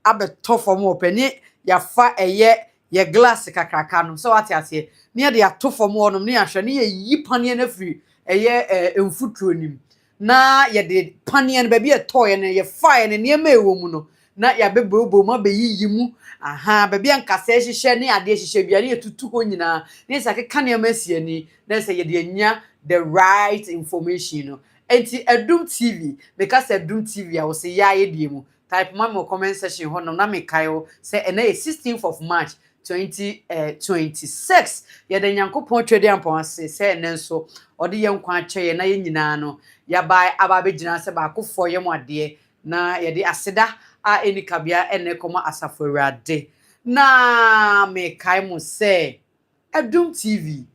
Abɛtɔ fam wɔ pɛ ne yɛafa ɛyɛ yɛ glass kakraka no sɛ wate aseɛ, ne yɛde ato fam hɔnom ne yɛahwɛ ne yɛyi paneɛ no afiri ɛyɛ mfuturo nim, na yɛde paneɛ no baabi a ɛtɔɔyɛ no, yɛfaeɛ no, nneɛma a ɛwɔ mu no na yɛabɛbobɔ mu abɛyiyi mu aha, baabi a nkasɛɛ hyehyɛ ne adeɛ hyehyɛ bia ne yɛtutu hɔ nyinaa ne yɛsɛ akeka nneɛma asi ani na sɛ yɛde anya the right information no. Nti Adum TV, meka sɛ Adum TV a wɔsɛ yɛ ayɛ deɛ mu, type ma me wɔ comment section hɔnom na mekae wo sɛ ɛnɛ yɛ 16th of March 2026. Yɛde Nyankopɔn twɛde ampɔn ase sɛ ɛnɛ nso ɔde yɛn nkwa akyɛ yɛn na yɛn nyinaa no yɛaba aba abɛgyina sɛ baakofoɔ yɛ mu adeɛ, na yɛde aseda a ɛni kabea ɛnɛ kɔma Asafo Awurade. Na mekae mo sɛ Adum TV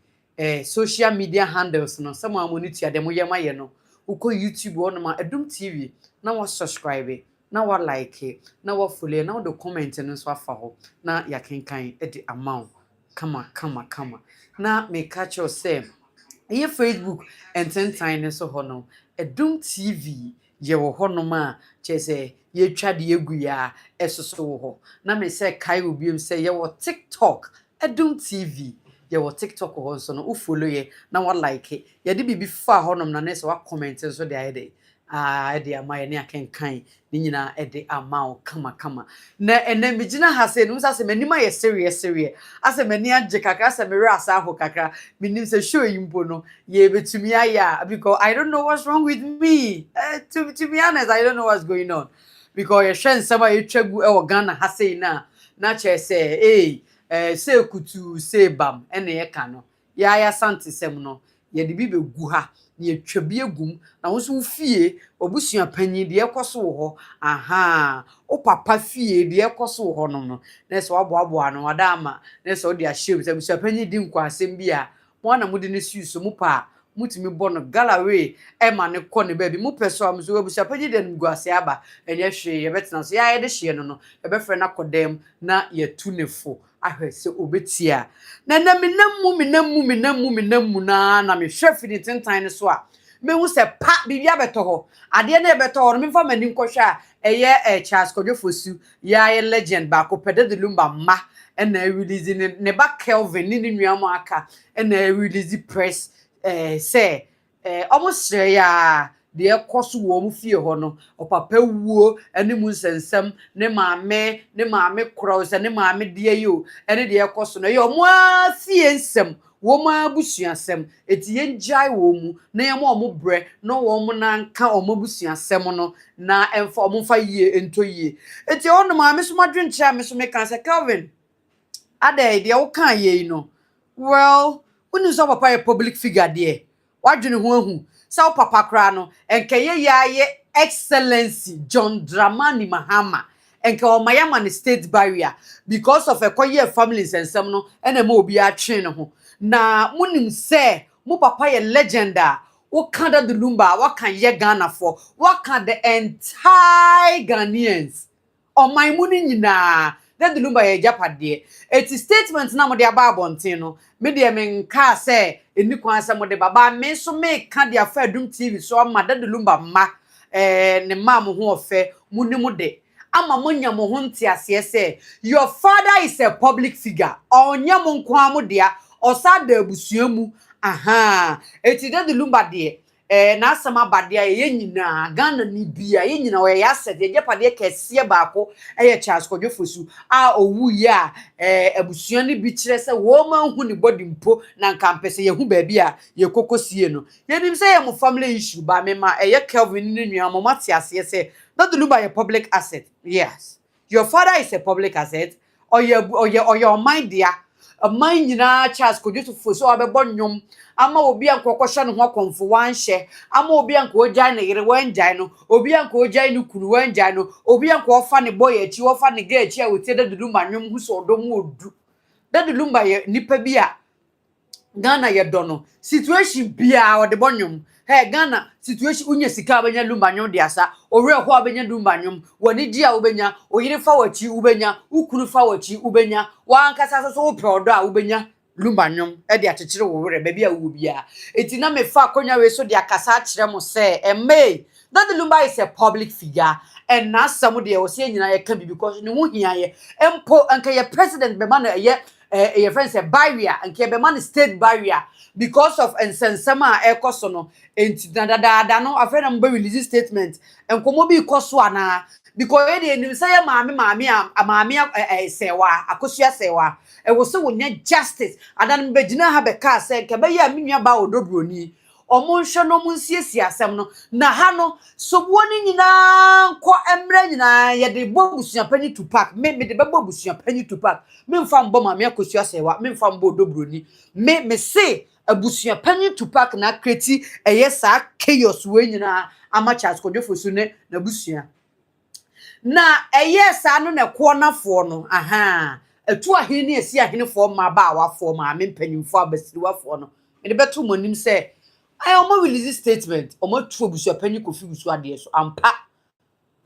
social media handles no, sɛ mo a mo ne tua deɛ moyɛ ma yɛ no, wokɔ YouTube hɔnom a, Adum TV, na wa subscribe na wa like na wa follow na wode comment no nso afa hɔ na yɛakenkan de ama wo kama kama kama. Na meka kyerɛw sɛ ɛyɛ Facebook ntentan no so hɔ no, Adum TV yɛwɔ hɔnom a kyerɛ sɛ yɛtwa deɛ egu yɛ a ɛsoso wɔ hɔ. Na me sɛ kae wɔ biom sɛ yɛwɔ TikTok, Adum TV yɛwɔ TikTok hɔ nso no, wo follow yɛ na wa like, yɛde biribi fa hɔnom na ne sɛ wa comment nso de ayɛ dɛ ɛde ama yɛ ne akenkan ne nyinaa ɛde ama wo kamakama. Na ɛnɛ megyina ha sɛ no sɛ m'anim ayɛ sereɛ sereɛ, asɛ m'ani agye kakra, asɛ merɛ asa aho kakra. Menim sɛ show yi mpo no yɛbɛtumi ayɛ a, because I don't know what's wrong with me. To be honest, I don't know what's going on, because yɛhwɛ nsɛm a yɛtwa gu ɛwɔ Ghana ha sei na kyerɛ sɛ ee sɛ kutu sɛ bam ɛna yɛka no yɛayɛ Asante sɛm no, yɛde bi bɛgu ha na yɛtwa bi egum. Na wo nso wo fie obusua panyin deɛ ɛkɔ so wɔ hɔ aha, wo papa fie deɛ ɛkɔ so wɔ hɔnom no, na sɛ waboaboa no wada ama na sɛ wode ahyɛ mu sɛ abusua panyin di nkwaasɛm bi a, mo ana mode no siw so, mo pa a mutumi bɔ no galaway ɛma ne kɔ ne baabi mopɛ so a mo so abusua panyin deɛ no gu ase aba, ɛnyɛ hwee, yɛbɛtena so yɛayɛ de hyeɛ no, yɛbɛfrɛ no akɔ dɛm na yɛtu ne fo ahwɛ sɛ obɛtie a. Na ɛnɛ menam mu, menam mu, menam mu, menam mu naa na mehwɛ fidi tentan no so a, mehu sɛ pa biribi abɛtɔ hɔ. Adeɛ no ɛbɛtɔ hɔ no, memfa m'ani nkɔhwɛ a, ɛyɛ Charles Kwadwo Fosu, yɛayɛ legend baako pɛ, Daddy Lumba mma ɛna ɛrelease ne ba Kelvin ne ne nua mu aka ɛna ɛrelease press sɛ ɔmo srɛ yɛ a, deɛ ɛkɔ so wɔ ɔmo fie hɔ no, ɔpapa wuo ɛne mu nsɛnsɛm, ne maame korɔ sɛ ne maame deɛ yi o, ɛne deɛ ɛkɔ so no, ɛyɛ ɔmo ara fie nsɛm, wɔn abusuasɛm, eti yɛn gyae wɔn mu na yɛn mo ɔmo brɛ na wɔn nanka wɔn abusuasɛm no na ɛmfa wɔn mfa yie ntɔ yie. Eti ɔno maame so ma dwenkyerɛ a me so meka sɛ Kelvin adɛ deɛ woka yie yi no, well, wonim sɛ papa yɛ public figure deɛ, wadwene ho ahu sɛ wo papa koraa no nkɛyɛ yɛ ayɛ Excellency John Dramani Mahama, nka ɔma yɛ ama ne state burial because of ɛkɔyɛ family nsɛnsɛm no ɛna ɛma obi atwe ne ho. Na monim sɛ mo papa yɛ legend a woka Daddy Lumba a, waka yɛ Ghanafoɔ, waka the entire Ghanaians, ɔman mu no nyinaa. Daddy Lumba yɛ agyapadeɛ. Eti statement na mode aba abɔnten no, me deɛ menkaa sɛ ɛni kwan sɛ mode ba ba. Me nso meka de afa Adum TV so ama Daddy Lumba mma, ne mma mo ho ɔfɛ mo ne mo de ama monya mo ho nteaseɛ sɛ your father is a public figure. Ɔnyɛ mo nko ara mo dea, ɔsa da abusua mu aha. Eti Daddy Lumba deɛ, n'asɛm aba deɛ a, yɛn nyinaa Ghana ni bia, yɛn nyinaa ɔyɛ yɛ asset, yɛ gyapadeɛ kɛseɛ baako ɛyɛ Charles Kwadwo Fosu a owu yi a, abusua no bi kyerɛ sɛ wɔn ahu ne body mpo na nka mpɛ sɛ yɛhu baabi a yɛkɔkɔ sie no. Yɛnim sɛ yɛ mo family issue ba me ma ɛyɛ Kelvin ne ne nua mo mate aseɛ sɛ Daddy Lumba yɛ public asset. Yes, your father is a public asset. Ɔyɛ ɔman dea, ɔman nyinaa. Charles Kwadwo Fosu a ɔbɛbɔ nnwom ama obi a nkɔkɔhyɛ ne ho akɔmfo wanhyɛ, ama obi a nka ogyae ne yere wangyae no, obi a nka ogyae ne kunu wangyae no, obi a nka ɔfa ne bɔyɛ akyi, ɔfa ne ga akyi a otie Daddy Lumba nnwom ho sɛ ɔdɔ mu odu. Daddy Lumba yɛ nipa bi a Ghana yɛ dɔ no. Situation biara ɔde bɔ nnwom. Hey, Ghana situation, wonya sika a, wobɛnya Lumba nnwom de asa owurɛ hɔ a, wobɛnya Lumba nnwom. W'ani gye a, wobɛnya oyere fa w'akyi, wobɛnya wo kunu fa w'akyi, wobɛnya w'ankasa so so wopɛ ɔdɔ a, wobɛnya Lumba nnwom de akyekyere wo werɛ baabi a wowɔ biara. Eti na mefa akonnwa wei so de akasa akyerɛ mo sɛ ɛmɛ Daddy Lumba is a public figure. Ɛna asɛm deɛ, wɔ sɛ yɛn nyinaa yɛka bi because ne ho hia yɛ. Mpo nka yɛ president bɛma no ɛyɛ ɛyɛ fɛn sɛ barrier, nka yɛbɛma no state barrier because of nsɛnsɛm a ɛrekɔ so no. Nti na dadaada no, afei na mo bɛ release statement, nkɔmɔ bi kɔ so anaa? Because yɛ deɛ, enim sɛ yɛ maame a maame ɛ ɛ Serwaa, Akosua Serwaa, ɛwɔ sɛ wɔnya justice. Adan bɛgyina ha bɛka sɛ nka bɛyɛ a me nua baa Ɔdɔ Broni, ɔmo nhwɛ no, ɔmo nsiesie asɛm no. Na ha no, soboɔ no nyinaa nkɔ mmerɛ nyinaa yɛde bɔ abusuapanyin Tupac. Me de bɛbɔ abusuapanyin Tupac. Me nfa mbɔ maame Akosua Serwaa, me nfa mbɔ Ɔdɔ Broni. Me se abusuapanyin Tupac na akreti ɛyɛ saa chaos wei nyinaa ama Charles Kwadwo Fosu ne n'abusua. Na ɛyɛ saa no, na ɛkoɔ nafoɔ no aha etu ahene ne esi ahenefoɔ, mmabaawafoɔ, maame mpanyinfoɔ, abasiriwafoɔ no, mede bɛto mo anim sɛ ɛyɛ ɔmo release statement, ɔmo atu abusuapanyin Kofi Wusu adeɛ so ampa.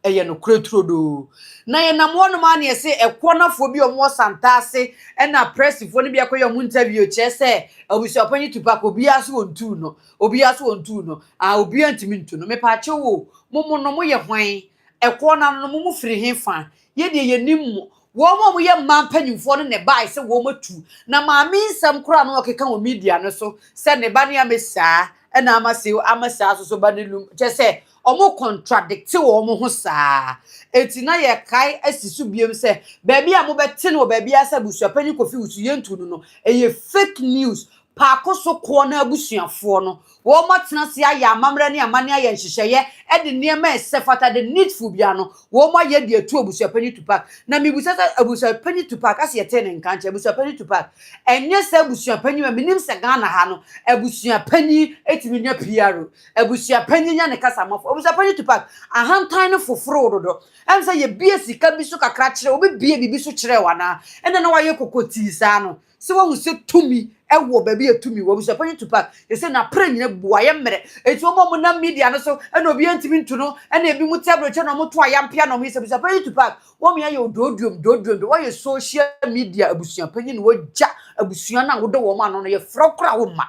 Ɛyɛ nokorɛ turodoo. Na yɛnam hɔnom a, na yɛsɛ ɛkoɔ nafoɔ bi a ɔmo wɔ Santaase, ɛna pressifoɔ no bi akɔyɛ ɔmo interview, kyerɛ sɛ abusuapanyin Tupac, obiara so wɔn tu no, obiara so wɔn tu no a, obiara ntumi ntu no. Mepaakyɛw o, mo no mo yɛ hwan? Ɛkoɔ no no mo firi he fa? Yɛdeɛ yɛnim mo. Wɔn a wɔyɛ mmaa mpanyinfoɔ no na ɛbaa sɛ wɔn atu na maame nsɛm koraa no, ɔkeka wɔ media no so sɛ ne ba ne ama saa, ɛna ama se ama saa soso ba ne lum, kyerɛ sɛ wɔn contradict wɔn ho saa. Eti na yɛkae asi so biem sɛ beebi a mobɛte no wɔ beebi a sɛ abusuapanyin Kofi Wusu yɛntu no, ɛyɛ fake news. Paako so koɔ no, abusuafoɔ no, wɔn atena ase ayɛ amammerɛ ne amanne, ayɛ nhyehyɛeɛ, ɛde nneɛma ɛsɛ fata de needful bia no, wɔn ayɛ de atu abusuapanyin Tupac. Na mibusa sɛ abusuapanyin Tupac ase yɛte ne nka nkyɛn. Abusuapanyin Tupac, ɛnyɛ sɛ abusuapanyin ma minim sɛ Ghana ha no, abusuapanyin etumi nya PR, abusuapanyin nya ne kasamafo. Abusuapanyin Tupac ahantan no foforo dodo, ɛm sɛ yɛbie sika bi so kakra kyerɛ obi, bie biribi so kyerɛ wa, ɛna na wayɛ kokotii saa no sɛ wahu sɛ tumi ɛwɔ baabi a tumi wɔ. Abusuapanyin Tupac, yɛsɛ n'apere nyina bu, wayɛ mmerɛ. Eti wɔn a wɔn nam media no so, ɛna obi ntumi ntu no, ɛna ebi mu te aburokye na wɔn to ayampia na wɔn yi sɛ abusuapanyin Tupac, wɔn yɛ odoodiom doodiom de wɔyɛ social media abusuapanyin na wɔgya abusua no a wɔdɔ wɔn ano no, yɛfrɛ kora wɔn ma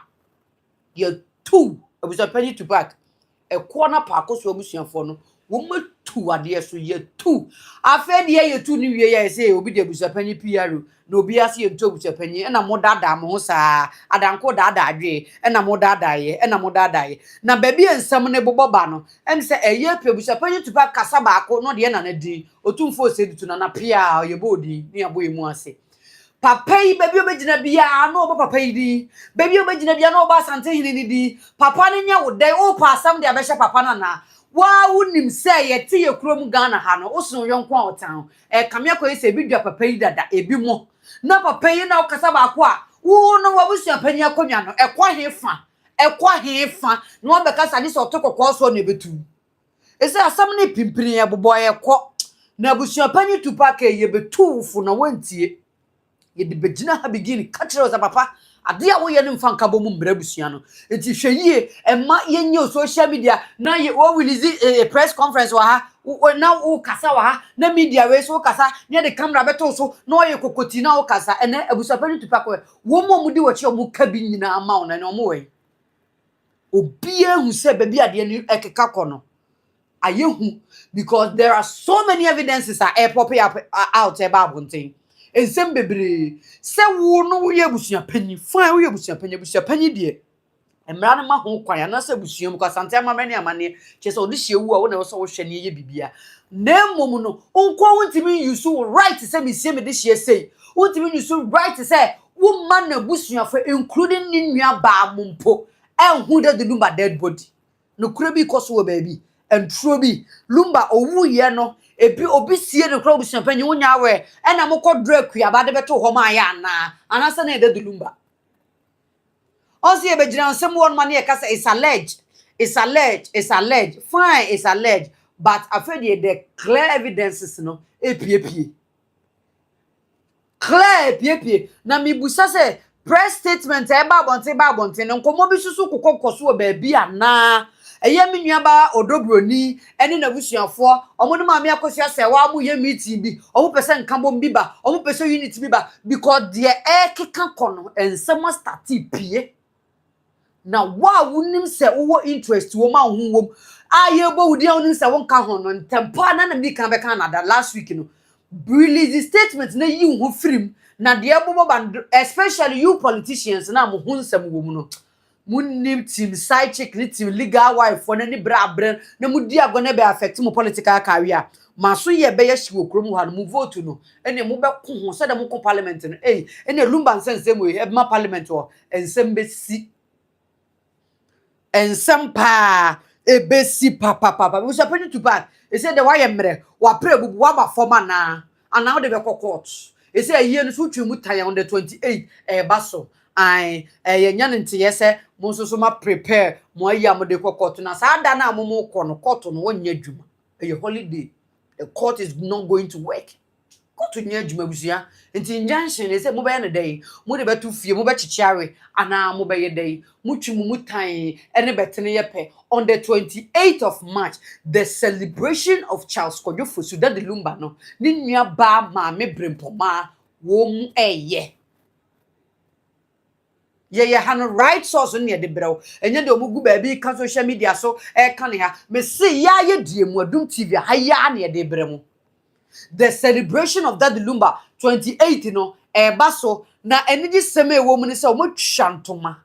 yɛtu abusuapanyin Tupac. Ɛkoɔ na paako so abusuafoɔ no, wɔn atu adeɛ so, yɛtu. Afei deɛ yɛtu ne wie, yɛ sɛ obi de abusuapanyin PR na obi ase yɛntu abusuapanyin, ɛna mo daadaa mo ho saa, adanko daadaa adwe, ɛna mo daadaa yɛ, ɛna mo daadaa yɛ. Na baabi a nsɛm no bobɔ ba no, ɛm sɛ ɛyɛ pɛ abusuapanyin Tupac kasa baako na ɔde yɛ nana din Otumfoɔ Osei Tutu, nana pia a ɔyɛ bɔ odin ne abɔ emu ase. Papa yi, baabi a ɔbɛgyina biara na ɔbɔ papa yi din, baabi a ɔbɛgyina biara na ɔbɔ Asantehene ne din. Papa no nyɛ wo dɛn? Wopɛ asɛm de abɛhyɛ papa no anaa? Waa, wonim sɛ yɛte yɛ kurom Ghana ha no, wosono yɔnko a ɔtan ɛkame akɔyɛ sɛ ebi dwa papa yi dada, ebi mo na papa yi na ɔkasa baako a wo no wabusua panyin akonnwa no ɛkɔ he fa, ɛkɔ he fa na wabɛkasa ne sɛ ɔto kɔkɔɔ soɔ na ebetu ɛsɛ asɛm no pimpini ɛbobɔ ɛkɔ. Na abusua panyin Tupac, yɛbɛtu wo fo na wɔntie. Yɛde bɛgyina ha begin ka kyerɛ wo sɛ papa, adeɛ a woyɛ no mfa nka bɔ mu mbrɛ abusua no. Nti hwɛ yie, ɛma yɛnyɛ social media na yɛ wɔ release press conference wɔ ha na wokasa wɔ ha, na media wei so wokasa na yɛde camera bɛto so na ɔyɛ kokoti na wokasa. Ɛnɛ abusuapanyin Tupac, wɔ wɔn mu a wɔdi wɔkyi a wɔn ka bi nyinaa ma wo na ɛnɛ wɔn wɔ yi, obiara hu sɛ baabi adeɛ no ɛkeka kɔ no ayɛ hu because there are so many evidences a ɛpop up out, ɛba abɔnten, nsɛm bebree sɛ wo no woyɛ abusuapanyin. Fine, woyɛ abusuapanyin. Abusuapanyin deɛ, mmara no ma ho kwan anaasɛ abusua mu kɔ Asante amammerɛ ne amanneɛ kyerɛ sɛ ɔde hyia wu a, wo na ɛwɔ sɛ wohwɛ ne ɛyɛ bibia. Na mmom no, nkoa wontumi use wo right sɛ mesie mede hyia sei. Wontumi use right sɛ woma n'abusuafo, including ne nua baa mo mpo, ɛnhu dɛ de Lumba dead body. Nokura bi kɔ so wɔ baabi, nturo bi Lumba owuyɛ no, ebi obi sie no kora. Abusuapanyin, wonya awɛ ɛna mokɔ duro akuaba de bɛto hɔ ma ayɛ anaa, anaasɛ na yɛda de Lumba ɔnso yɛbɛgyina nsɛm wɔ no ma ne yɛka sɛ it's alleged, it's alleged, it's alleged. Fine, it's alleged, but afei deɛ, the clear evidences no epiepie, clear epiepie. Na mibusa sɛ press statement a ɛba abɔnten ba abɔnten no, nkɔmɔ bi soso kokɔ kɔ so wɔ baabi anaa? Ɛyɛ me nuaba Ɔdɔ Broni ɛne n'abusuafoɔ, ɔmo ne maame Akosua sɛ wɔn mo yɛ meeting bi, ɔmo pɛ sɛ nkabom bi ba, ɔmo pɛ sɛ unity bi ba, because deɛ ɛrekeka kɔ no, nsɛm astart pie. Na wo a wonim sɛ wowɔ interest wɔ mu a wo ho wɔ mu A yɛbɔ wo din a wonim sɛ wonka ho no, ntɛm paa na medi kan bɛka nada last week no, release statement na yi wo ho firim na deɛ ɛbobɔ ba, especially you politicians na mo ho nsɛm wɔ mu no. Munnim team side chick ne team legal wife fo ne bra abrɛ na mu di agɔ na bɛ affect mo political career. Ma so yɛ bɛyɛ hyi wɔ kurom ha no, mo vote no ɛne mo bɛko ho sɛdeɛ mo kɔ parliament no. Ei, ɛne Lumba nsɛnsɛm wei ɛbɛma parliament hɔ nsɛm bɛsi, nsɛm paa ebesi papapapa. Busuapɛni Tupac ese de wayɛ mmerɛ, wapere bubu, waba fam anaa wode bɛkɔ court. Ese ayie no so wotwi mu tan on the 28 ɛɛba so. Ae, ɛyɛ nya ne nteyɛ sɛ mo nso so ma prepare mo ayi a mo de kɔ court, na saa da no a mo kɔ no court no, wɔnyɛ adwuma, ɛyɛ holiday. The court is not going to work. Court nyɛ adwuma, busua. Nti injunction ne sɛ mobɛyɛ no dɛn? Mode bɛto fie, mobɛkyekye awe anaa mobɛyɛ dɛn? Motwi mu mu tan ɛne bɛtene yɛ pɛ. On the 28th of March, the celebration of Charles Kwadwo Fosu, Daddy Lumba no ne nua baa Maame Brempɔmaa, wɔn mu ɛɛyɛ yɛyɛ ha no right source no yɛde brɛw. Ɛnyɛ deɛ ɔmo gu baabi ka social media so ɛka ne ha. Mese yaa yɛ die mu Adum TV ha yaa na yɛde brɛ mu. The celebration of Daddy Lumba, 28 no ɛɛba so, na anigye sɛm a ɛwɔ mu ne sɛ ɔmo atwa ntoma,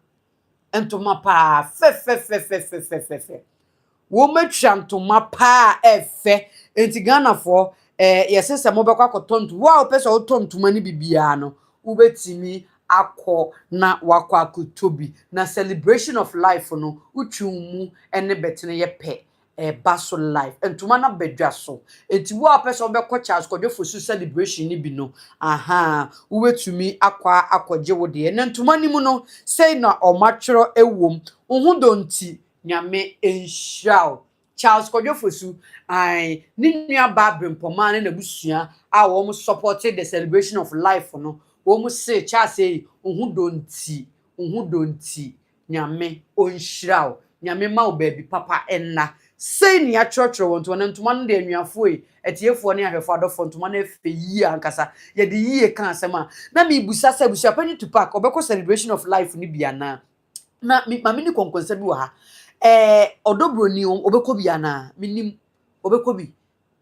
ntoma paa fɛfɛfɛfɛfɛfɛ. Wɔn atwa ntoma paa ɛfɛ. Nti Ghanafoɔ, yɛsɛ sɛ mobɛkɔ akɔtɔ ntoma. Wo a wopɛ sɛ wotɔ ntoma no bibiara no, wobɛtumi akɔ na wakɔ akɔtɔ bi. Na celebration of life no, wotwi wo mu ne bɛtene yɛ pɛ, ɛba so live. Ntoma no abɛdwa so, nti wo a wopɛ sɛ wobɛkɔ Charles Kwadwo Fosu celebration no bi no, aha wobɛtumi akɔ akɔgye wo deɛ. Na ntoma no mu no, sei na ɔmatwerɛ ɛwɔ mu: "Wo ho dɔ nti Nyame nhyira wo." Charles Kwadwo Fosu ae ne nua baa Brempɔmaa ne n'abusua a wɔn support the celebration of life no, wɔn se Charles yi, wo ho dɔ nti, wo ho dɔ nti Nyame ɔnhyira wo, Nyame ma wo baabi papa ɛnna. Sei ne yɛatwerɛtwerɛ wɔ ntoma no. Ntoma no de, anuafoɔ yi, atiefoɔ ne ahwɛfoɔ adɔfoɔ, ntoma no afɛ yie ankasa. Yɛde yie ka asɛm a na mebusa sɛ abusuapanyin Tupac ɔbɛkɔ celebration of life no bi anaa? Na me maame ne kɔnkɔnsa bi wɔ ha, Ɔdɔ Broni ɔbɛkɔ bi anaa? Menim ɔbɛkɔ bi.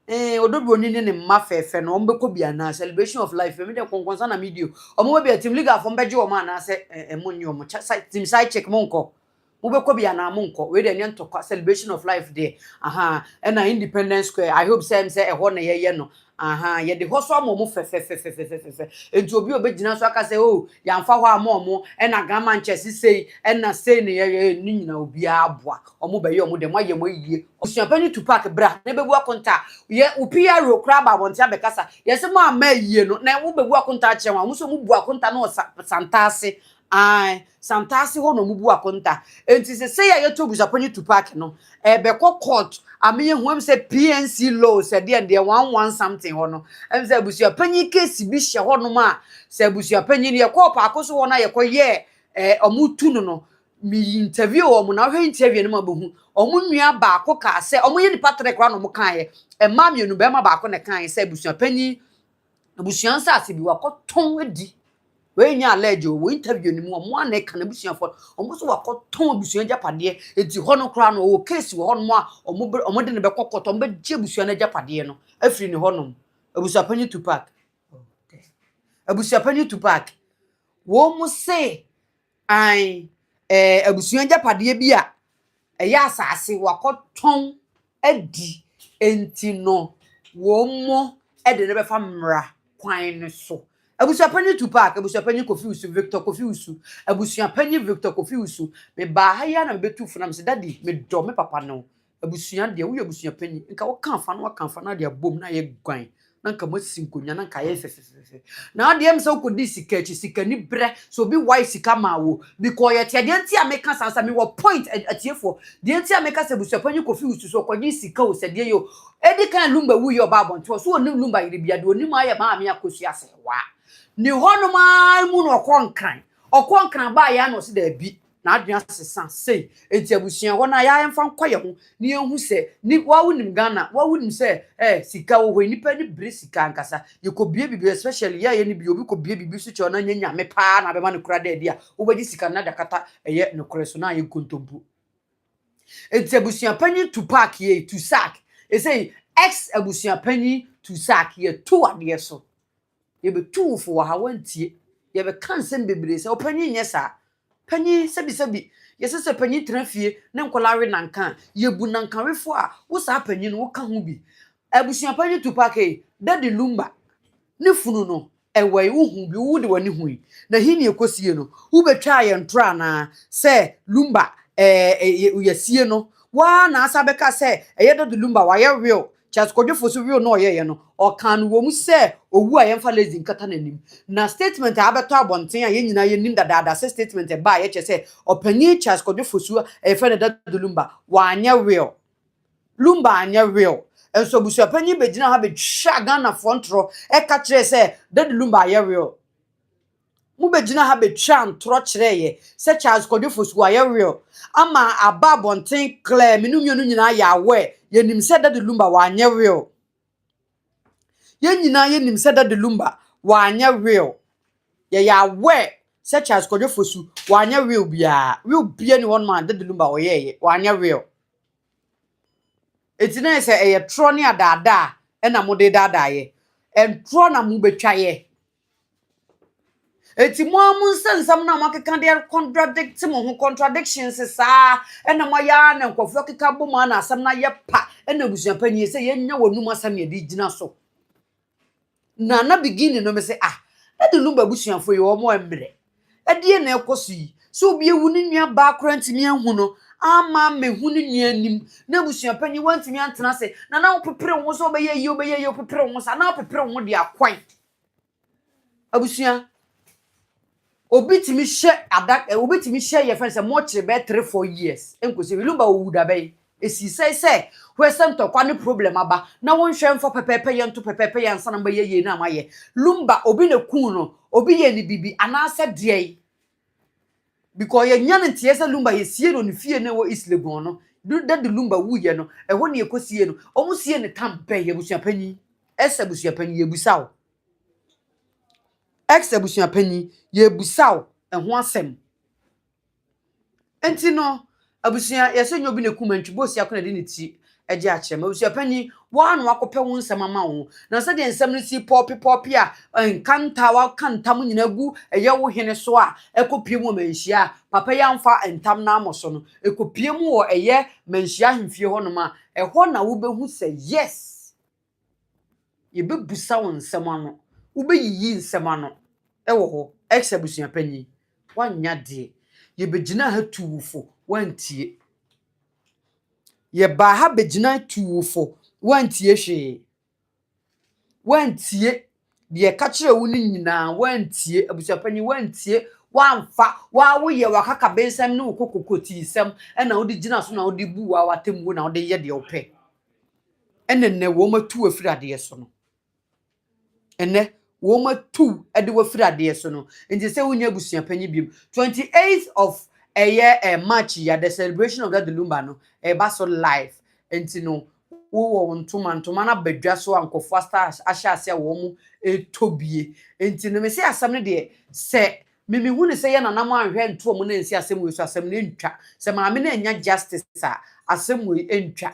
Ɔdɔ Broni ne ne mma fɛɛfɛ no, wɔn bɛkɔ bi anaa celebration of life? Ɛmi deɛ, kɔnkɔnsa na mi di o. Ɔmo bɛ bi a team legal fo bɛgye wɔn anaasɛ ɛmo nye wɔn team side chick mo nkɔ? Mobɛkɔ bi anaa monkɔ? Wei deɛ, ɛnyɛ ntɔkwa. Celebration of life deɛ, aha ɛna Independence Square. I hope sɛ ɛhɔ na yɛyɛ no. Aha yɛde hɔ so ama ɔmo fɛfɛfɛfɛfɛfɛ. Nti obi a obɛgyina so aka sɛ o yɛamfa hɔ ama ɔmo, ɛna Gama nkyɛ sisei ɛna sei ne yɛyɛ ne nyina, obiara aboa ɔmo bɛyɛ ɔmo deɛ, mo ayɛ mo ayie. Osuapɛni Tupac, bra na ɛbɛbu akonta. Yɛ wo PRO koraa ba abɔnten abɛkasa. Yɛsɛ mo ama ayie no na wobɛbu akonta akyerɛ wɔn. Ɔmo nso mo bu akonta na wɔ Santaase. Ae, Santaase hɔ na ɔmo bu akonta. Nti sɛ sɛ yɛ yɛto Busuapanyin Tupac no ɛbɛkɔ court ame yɛ hu sɛ PNC law sɛ deɛ 11 something hɔ no, sɛ abusuapanyin case bi hyɛ hɔnom a, sɛ abusuapanyin yɛkɔɔ paako so hɔ no a yɛkɔ yɛ ɔmo tu no mi interview wɔn na ɔhwɛ interview no mu abɛhu ɔmo nua baako kaa sɛ ɔmo yɛ nipa tere koraa na ɔmo kaa yɛ mmaa mmienu, bɛrima baako na kaa yɛ sɛ abusuapanyin abusua nsaase bi wakɔtɔn adi. Wei nyɛ allege o. Wɔ interview no mu, ɔmo ana ɛka n'abusuafoɔ, ɔmo nso wakɔtɔn abusua agyapadeɛ. Eti hɔ no koraa no, ɔwɔ case wɔ hɔnom a ɔmo bɛ ɔmo de ne bɛkɔ kɔtɔ, ɔmo bɛgye abusua no agyapadeɛ no afiri ne hɔnom. Abusuapanyin Tupac, abusuapanyin Tupac, wɔn mo se an abusua agyapadeɛ bi a ɛyɛ asase wakɔtɔn adi, enti no wɔn mo ɛde ne bɛfa mmara kwan no so. Abusuapanyin Tupac, abusuapanyin Kofi Wusu, Victor Kofi Wusu, abusuapanyin Victor Kofi Wusu, mebaa ha yi a na mebɛtu fo na mesɛ, "Daddy, medɔ me papa no." Abusua deɛ, woyɛ abusuapanyin, nka woka afa no, waka afa no ade abom na ayɛ guan, na nka moasi nkonnwa na nka ayɛ fɛfɛfɛfɛ. Na adeɛ m sɛ wokɔdi sika akyi, sika ni berɛ sɛ obi wae sika ma wo because yɛte deɛ nti a meka saa sɛ mewɔ point. Atiefoɔ, deɛ nti a meka sɛ abusuapanyin Kofi Wusu so ɔkɔgye sika o, sɛ deɛ yɛ o, ɛdi kan Lumba wu yɛ ɔba abɔnten so, onim Lumba yere bia deɛ onim ayɛ Maame Akosua Sɛwa ne hɔnom ara mu na ɔkɔ Nkran, ɔkɔ Nkran baa yɛ ano ɔsi daabi, n'adwene asesa sei. Eti abusua hɔ na yɛamfa nkɔ yɛn ho na yɛnhu sɛ ni wawu nim Ghana, wawu nim sɛ sika wɔ hɔ yi, nipa ni bere sika ankasa. Yɛkɔ bie bibi, especially yɛ a yɛ ni bi, obi kɔ bie bibi so kyerɛ na nyɛ Nyame paa na abɛma no kura dɛ adi a wobɛgye sika no na de akata ɛyɛ nokorɛ so na ayɛ nkontompo. Enti abusuapanyin Tupac yɛ Tusac, ɛsɛ ex abusuapanyin Tusac, yɛtu adeɛ so. Yɛbɛtu wo fo wɔ ha, wantie. Yɛbɛka nsɛm bebree sɛ ɔpanyin nyɛ saa. Panyin, sɛbisɛbi, yɛsɛ sɛ panyin tena fie ne nkɔla we nanka a, yɛbu nankawefo a wo saa panyin no woka ho bi. Abusuapanyin Tupac yi, Daddy Lumba ne funu no ɛwɔ yi, wohu bi, wode w'ani hu yi na hi ne ɛkɔsie no, wobɛtwa yɛn ntorɔ anaa sɛ Lumba ɛɛ yɛsie no waa na asa bɛka sɛ ɛyɛ Daddy Lumba wayɛ will. Charles Kwadwo Fosu will na ɔyɛyɛ no, ɔka no wɔ mu sɛ owu a yɛmfa lace nkata n'anim. Na statement a abɛtɔ abɔnten a yɛn nyinaa yɛnim dadaada sɛ statement ɛba a yɛkyɛ sɛ ɔpanyin Charles Kwadwo Fosu a ɛyɛfrɛ no Daddy Lumba wanyɛ will, Lumba anyɛ will. Nso abusuapanyin bɛgyina ha bɛtwa Ghanafoɔ ntorɔ ɛka kyerɛ sɛ Daddy Lumba ayɛ will. Mobɛgyina ha bɛtwa ntorɔ kyerɛ yɛ sɛ Charles Kwadwo Fosu ayɛ will ama aba abɔnten clear. Menu mmienu nyinaa yɛ aware, yɛnim sɛ Daddy Lumba wanyɛ will. Yɛn nyinaa yɛnim sɛ Daddy Lumba wanyɛ will. Yɛyɛ aware sɛ Charles Kwadwo Fosu wanyɛ will biara. Will bia ni hɔnom a Daddy Lumba ɔyɛɛyɛ, wanyɛ will. Eti na yɛ sɛ ɛyɛ torɔ ne adaadaa ɛna mode daadaayɛ ntorɔ na mobɛtwa yɛ. Eti mo a mo nsa nsɛm na mo akeka de contradict mo ho, contradictions saa ɛna mo ayɛ a na nkurɔfoɔ akeka bɔ mu a na asɛm no ayɛ pa. Ɛna abusuapanyin sɛ yɛnya wɔn num asɛm yɛde gyina so na beginning no me sɛ, ah, Daddy Lumba abusuafoɔ yi, wɔn mmerɛ ɛdeɛ na ɛkɔ so yi sɛ obi ewu ne nua baa koraa ntumi ahu no ama mehu ne nua anim na abusuapanyin wantumi antena ase na wopepere wo ho sɛ wobɛyɛ yie, wobɛyɛ yie, wopepere wo ho sa na wopepere wo ho de akwan. Abusua, obi tumi hyɛ ada, obi tumi hyɛ yɛ fɛn sɛ mɔkyere bɛyɛ 3, 4 years nkosi Lumba owu da bɛyi esi sɛ hwɛ sɛ ntɔkwa ne problem aba na wɔnhwɛ mfa pɛpɛɛpɛ yɛ nto pɛpɛɛpɛ yɛ ansa na mbɛyɛ yie na amayɛ. Lumba, obi na kun no, obi yɛ ne bibi anaasɛ deɛ yi, because yɛnya no nteɛ sɛ Lumba yɛsie no ne fie no ɛwɔ East Legon no. Daddy Lumba wuyɛ no, ɛhɔ ne yɛkɔsie no. Ɔmo sie ne tam bɛn? Abusuapanyin, ɛsɛ abusuapanyin, yɛbusa wo. Ex abusuapanyin, yɛbusa wo ɛho asɛm. Nti no, abusua, yɛsɛ nyɛ obi na kum antwi bosi akɔ na de ne ti agye akyerɛ ma. Abusuapanyin, waa na wakɔpɛ wo nsɛm ama wo na sɛdeɛ nsɛm no si pɔɔpe pɔɔpe a nkanta waka ntam nyinaa gu ɛyɛ wo hene so a ɛkɔpie mu wɔ Manhyia a papa yi amfa ntam no amɔ so no, ɛkɔpie mu wɔ ɛyɛ Manhyia ahemfie hɔnom a ɛhɔ na wobɛhu sɛ yes, yɛbɛbusa wo nsɛm ano, wobɛyiyi nsɛm ano ɛwɔ hɔ. Ex abusuapanyin, woanya deɛ yɛbɛgyina ha tu wo fo, woantie. Yɛbaa ha bɛgyina tu wo fo, woantie hwee, woantie deɛ ɛka kyerɛ wo no nyinaa, woantie. Abusuapanyin, woantie, woamfa waa woyɛ wakakabensɛm ne wo kokokotiisɛm ɛna wode gyina so na wode bu waa w'atemmuo na wode yɛ deɛ wopɛ. Ɛna nnɛ wɔn atu afiri adeɛ so no, ɛnɛ wɔn atu de wafiri adeɛ so no, nti sɛ wonya abusuapanyin biom. 28th of ɛyɛ March ya, the celebration of Daddy Lumba no ɛba so live. Nti no wowɔ wo ntoma, ntoma no abadwa so a nkɔfoɔ asa ahyɛ ase a wɔn mo ɛtɔ bie. Nti no mesi asɛm no deɛ sɛ mimihu ne sɛ yɛ nanam anhwɛ nto ɔmo na nsi asɛm wei so, asɛm no ntwa sɛ maame no anya justice a, asɛm wei ntwa.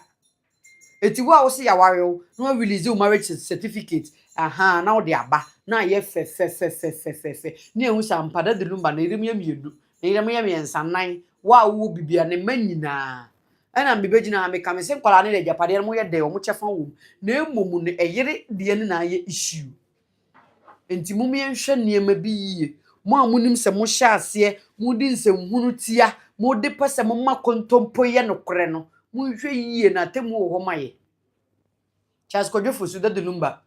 Eti wo a wosi yaware wo na wa release wo marriage certificate aha na wode aba na ayɛ fɛfɛfɛfɛfɛfɛ ne ehu sɛ ampa Daddy Lumba na yerem yɛ mmienu na yerem yɛ mmiɛnsa nan. Wo a wowɔ bibia ne mma nyinaa ɛna mebɛgyina ha meka me sɛ nkwadaa ne de agyapadeɛ no moyɛ dɛ ɔmo kyɛfa wɔ mu na emom no ɛyere deɛ no na ayɛ issue. Nti mo yɛnhwɛ nneɛma bi yie. Mo a monim sɛ mohyɛ aseɛ mode nsɛmhunu tia mode pɛ sɛ moma kontompo yɛ nokorɛ no, monhwɛ yie na atemmu wɔ hɔ ma yɛ. Charles Kwadwo Fosu, Daddy Lumba,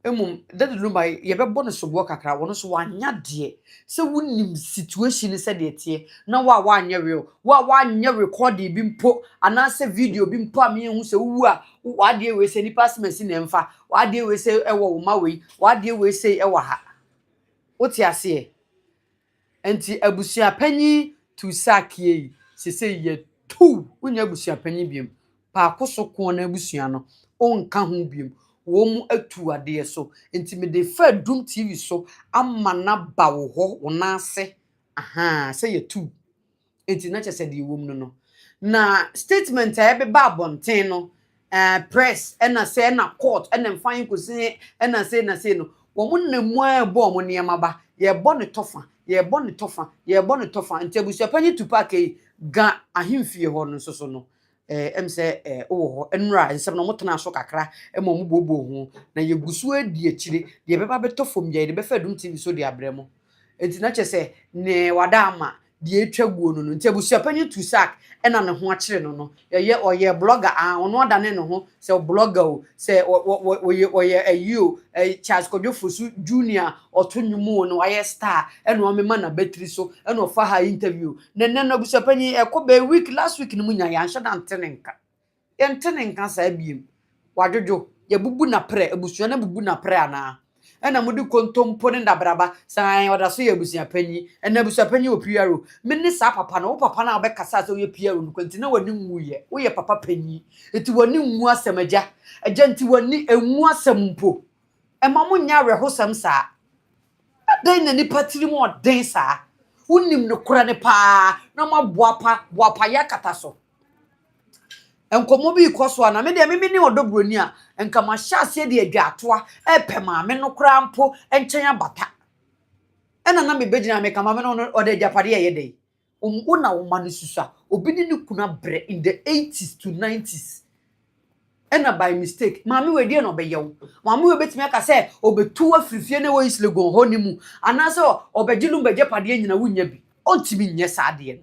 mmom Daddy Lumba yɛbɛbɔ no soboɔ kakra. Wɔno nso wanya deɛ sɛ wonim situation no sɛdeɛ teɛ na wo a woanyɛ real, wo a woanyɛ recording bi mpo anaasɛ video bi mpo a meɛhu sɛ wowu a wadeɛ wei sɛ nipa asɛm asi na ɛmfa wadeɛ wei sɛ ɛwɔ wo ma wei wadeɛ wei sɛ ɛwɔ ha. Wote aseɛ? Nti abusuapanyin tu saakie yi sese yɛ tu, wonya abusuapanyin biom paako so koɔ na abusua no ɔnka ho biom. Wɔn mu atu adeɛ so nti mede fa Dum TV so ama n'aba wo hɔ wo nan ase aha sɛ yɛtu. Nti na kyerɛ sɛ deɛ ɛwɔ mu no, Na statement a ɛbɛba abɔnten no, press ɛna sɛ ɛna court ɛna mfa nkosi ɛna sɛ ɛna sɛ no, wɔn nam mu a ɛbɔ wɔn nneɛma ba. Yɛbɔ ne tɔfa, yɛbɔ ne tɔfa, yɛbɔ ne tɔfa. Nti abusuapanyin Tupac yi ga ahemfie hɔ no nso so no, sɛ wowɔ hɔ nnura nsɛm na wɔn tena so kakra ɛma wɔn buobuo ho, na yɛgu so adi akyire deɛ ɛbɛba bɛtɔ fam deɛ yɛde bɛfa Adum TV so de abrɛ mo. Nti na kyerɛ sɛ ne wada ama deɛ etwa guo no. Nti abusuapanyin Tupac ɛna ne ho akyerɛ no, yɛyɛ ɔyɛ blogger a ɔno adane ne ho sɛ blogger o, sɛ ɔ ɔ ɔyɛ ɔyɛ ɛyi o, Charles Kwadwo Fosu Junior ɔto nnwom o, na wayɛ star, ɛna ɔmema n'abatiri so ɛna ɔfa ha interview. Na nnɛ no, abusuapanyin ɛkɔ bɛyɛ week, last week no mu nya yɛanhyɛ da nte ne nka, yɛnte ne nka saa biem. Wadwodwo, yɛbubu n'aprɛ, abusua no bubu n'aprɛ anaa ɛna mode kontompo ne dabraba san ɔda so yɛ abusuapanyin. Ɛna abusuapanyin wɔ PRO me ne saa papa no, wo papa no a wobɛkasa sɛ woyɛ PRO no nti na w'ani nwu yɛ woyɛ papa panyin, nti w'ani nwu asɛm agya agya, nti w'ani enwu asɛm mpo. Ɛma mo nyɛ awerɛhosɛm saa. Adɛn na nipa tiri mu ɔden saa? Wonim no korɛ ne paa na mo aboapa boapa yɛ akata so. Nkɔmmɔ bi kɔ so a na me deɛ meme ne Ɔdɔ Buroni a nka mahyɛ aseɛ de adwa atoa ɛpɛ maame no koraa mpo nkyɛn abata, ɛna na mebɛgyina meka maame no ɔde agyapadeɛ ɛyɛ dɛ wo na wo ma no susua. Obi ne ne kunu abrɛ in the 80s to 90s, ɛna by mistake maame wei deɛ na ɔbɛyɛ wo. Maame wei bɛtumi aka sɛ ɔbɛtu afiri fie na ɛwɔ East Legon hɔ ne mu anaasɛ ɔbɛgye no bɛgye nyina wonya bi. Ɔntumi nyɛ saa adeɛ no,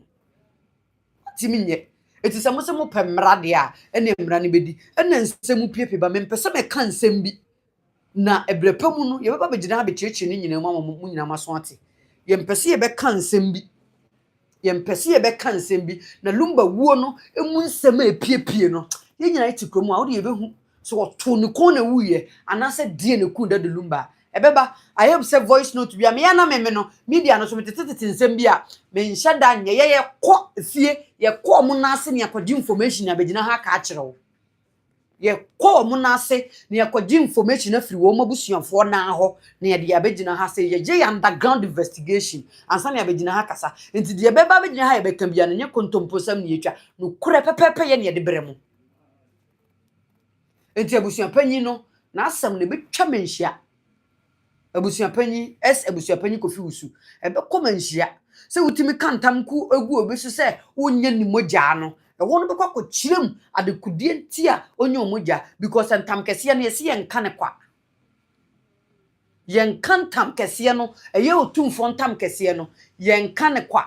ɔntumi nyɛ. Eti sɛ mo sɛ mo pɛ mmara deɛ a, ɛna mmara no bɛdi. Ɛna nsɛm piepie ba, mempɛ sɛ mɛka nsɛm bi na ɛbrɛ pa mu no yɛbɛba bɛgyina abɛkyerɛkyerɛ ne nyinaa mu ama mo nyinaa mo aso ate. Yɛmpɛ sɛ yɛbɛka nsɛm bi, yɛmpɛ sɛ yɛbɛka nsɛm bi na Lumba wuo no emu nsɛm a epiepie no, yɛn nyinaa te kurom a wode yɛbɛhu sɛ wɔtoo ne kɔn na wuyɛ anaasɛ deɛ ne kun Daddy Lumba ɛbɛba. Ayɛ sɛ voice note bi a meyɛ na meme no media no so metetetete nsɛm bi a menhyɛ da nyɛ. Yɛ yɛkɔ fie, yɛkɔ ɔmo n'ase ne yɛkɔgye information abɛgyina ha ka akyerɛ wo. Yɛkɔ ɔmo n'ase na yɛkɔgye information afiri wɔn abusuafoɔ naa hɔ na yɛde abɛgyina ha sɛ yɛgye yɛ underground investigation ansa na yɛabɛgyina ha kasa. Nti deɛ ɛbɛba abɛgyina ha yɛbɛka bia no nyɛ kontomposɛm na yɛtwa nokorɛ pɛpɛɛpɛ yɛ ne yɛde brɛ mo. Nti abusuapanyin no n'asɛm no ebɛtwa manhyia. Abusuapanyin s abusuapanyin Kofi Wusu ɛbɛkɔ manhyia sɛ wotumi ka ntam ko egu obi so sɛ wonyɛ ne mogyaa no, ɛhɔ no bɛkɔ akɔkyerɛ mu adekodeɛ nti a onye mogya, because ntam kɛseɛ no yɛsi yɛnka ne kwa. Yɛnka ntam kɛseɛ no, ɛyɛ Otumfoɔ ntam kɛseɛ no, yɛnka ne kwa,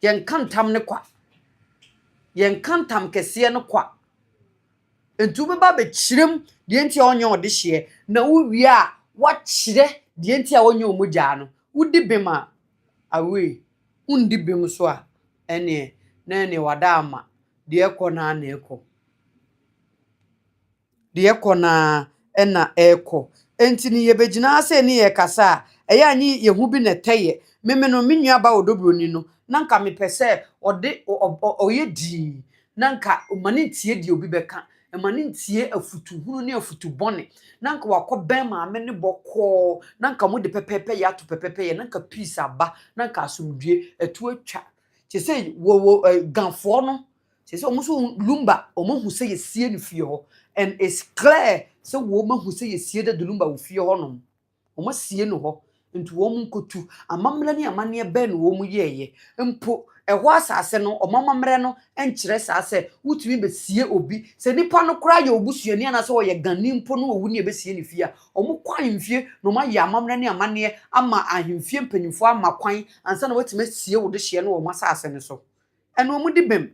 yɛnka ntam ne kwa, yɛnka ntam kɛseɛ no kwa. Nti wobɛba abɛkyerɛ mu deɛ nti a ɔnyɛ ɔde hyeɛ, na wowie a wakyerɛ deɛ nti a ɔnyɛ ɔmogyaa no. Wodi bem a awei, wondi bem so a, ɛneɛ na ɛneɛ wada ama deɛ ɛkɔ naa na ɛkɔ deɛ ɛkɔ naa ɛna ɛkɔ. Nti no yɛbɛgyina ha sɛ ne yɛkasa a ɛyɛ anyi yɛho bi na ɛtɛyɛ meme no. Me nua ba Ɔdɔ Buroni no, na nka mepɛ sɛ ɔde ɔyɛ dii na nka ɔma ne ntie deɛ obi bɛka, ɛma ne ntie afutuhunu ne afutu bɔne, na nka wakɔ bɛn maame ne bɔkɔɔ, na nka mo de pɛpɛɛpɛ yɛ ato pɛpɛɛpɛ yɛ, na nka peace aba, na nka asomdue ɛto atwa. Kyɛ sɛ wɔ ganfoɔ no kyɛ sɛ wɔn nso Lumba wɔn ahu sɛ yɛsie no fie hɔ, and it's clear sɛ wɔn ahu sɛ yɛsie Daddy Lumba wɔ fie hɔnom, wɔn asie no hɔ. Nti wɔn nkotu amammerɛ ne amanneɛ bɛn na wɔn yɛɛyɛ mpo ɛhɔ asase no? Wɔn amammerɛ no nkyerɛ saa sɛ wotumi bɛsie obi sɛ nipa no koraa yɛ obusuani anaasɛ ɔyɛ gani mpo no owu ne ɛbɛsie ne fie a, wɔn kɔ ahemfie na wɔn ayɛ amammerɛ ne amanneɛ ama ahemfie mpanyinfoɔ ama kwan ansa na wɔatumi asie wo de hyeɛ no wɔ wɔn asase no so. Ɛna wɔn di bɛm,